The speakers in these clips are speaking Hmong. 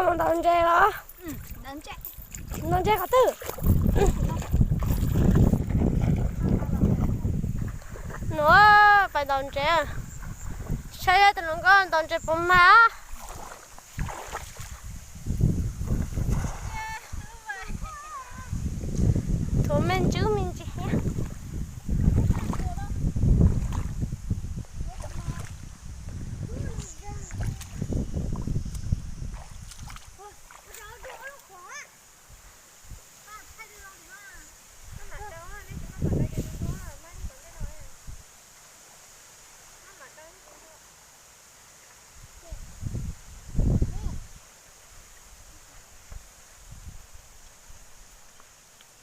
Mus ntaus ntses los? Ntaus ntses qhov twg? Nua, pais ntaus ntses. Saib tus hluas nkauj ntaus ntses puas mag. Thuav me ntsis me ntsis thiab.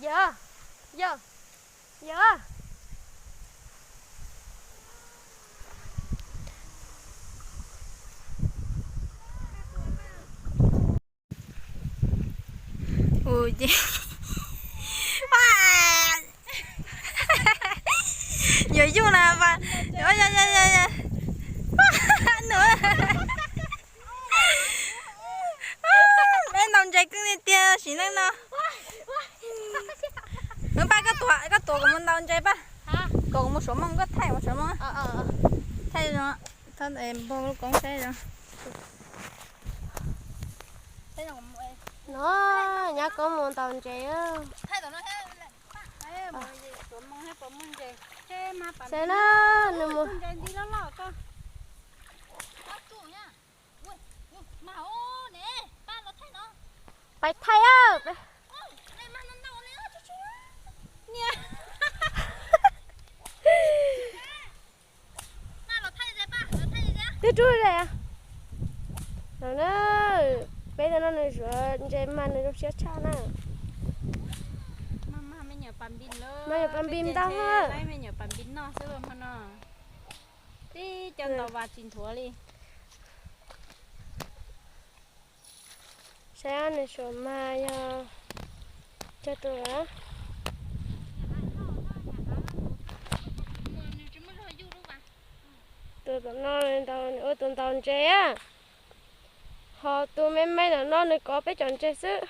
Yog, yog, yog. Ua ces yuav yuj na. Neb ntaus ntses kub tiag tiag sim neej no. Npaj, koj tuav kuv mus ntaus ntses pab. Kom kuv mus suav moo, koj thaij kuv suav moo. Thaij zoo, npog lub koob saib zoo. No, nyab koob mus ntaus ntses. Saib na, nws mus. Pais thaij. Twb rub ze. No na, peb cov no nws suav ntses mas nws zoo siab tshaj na. Mas yog pas npis ntau. Me nyuam pas npis noj xwb hmo no. Tib co ntaus vas tsis nthuav li. Saib nws suav mas yog cog tus. Tus tom no ua tus ntaus ntses, ho tus me me tom no nws kov peb cov ntses xwb.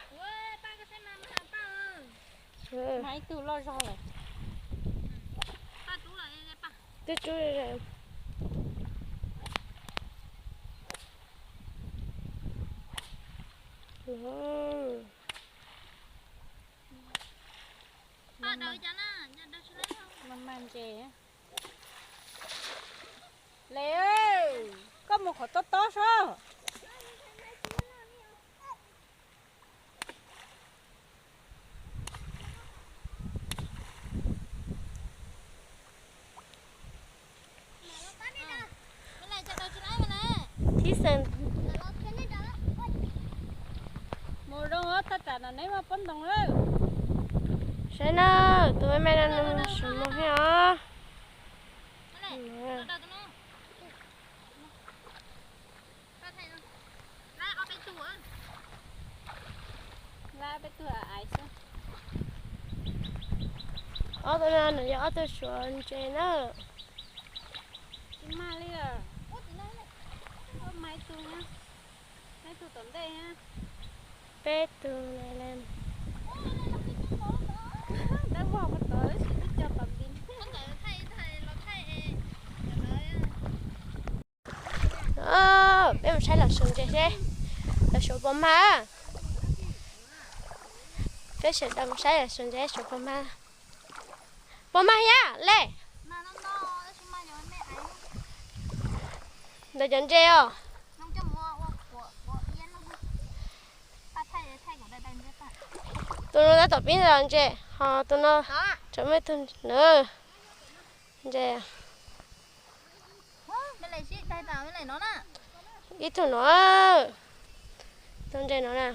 Twb rub. Mas ntses. Les, koj mus qhov tob tob sab. Thib xeem. Mus zoo thaj tsam no neb muaj pob ntoo lawm. Saib na, tus me me no nws mus suav moo thiab os. Ob tug no nws yog ob tug suav ntses na. Tsis mag li. Maiv tug, maiv tug tom ntej. Peb tug. Dab vog mus tod tab sis twb cog pas npis. Peb mus saib los suav ntses seb los suav puas mag. Peb sawv daws mus saib los suav ntses suav puas mag. Puas mag thiab le? Ntawm cov ntses os. Tus no tab tom pib ntaus ntses, ho tus no tsam me tug na. Ntses. Ib tug no, tus ntses no na.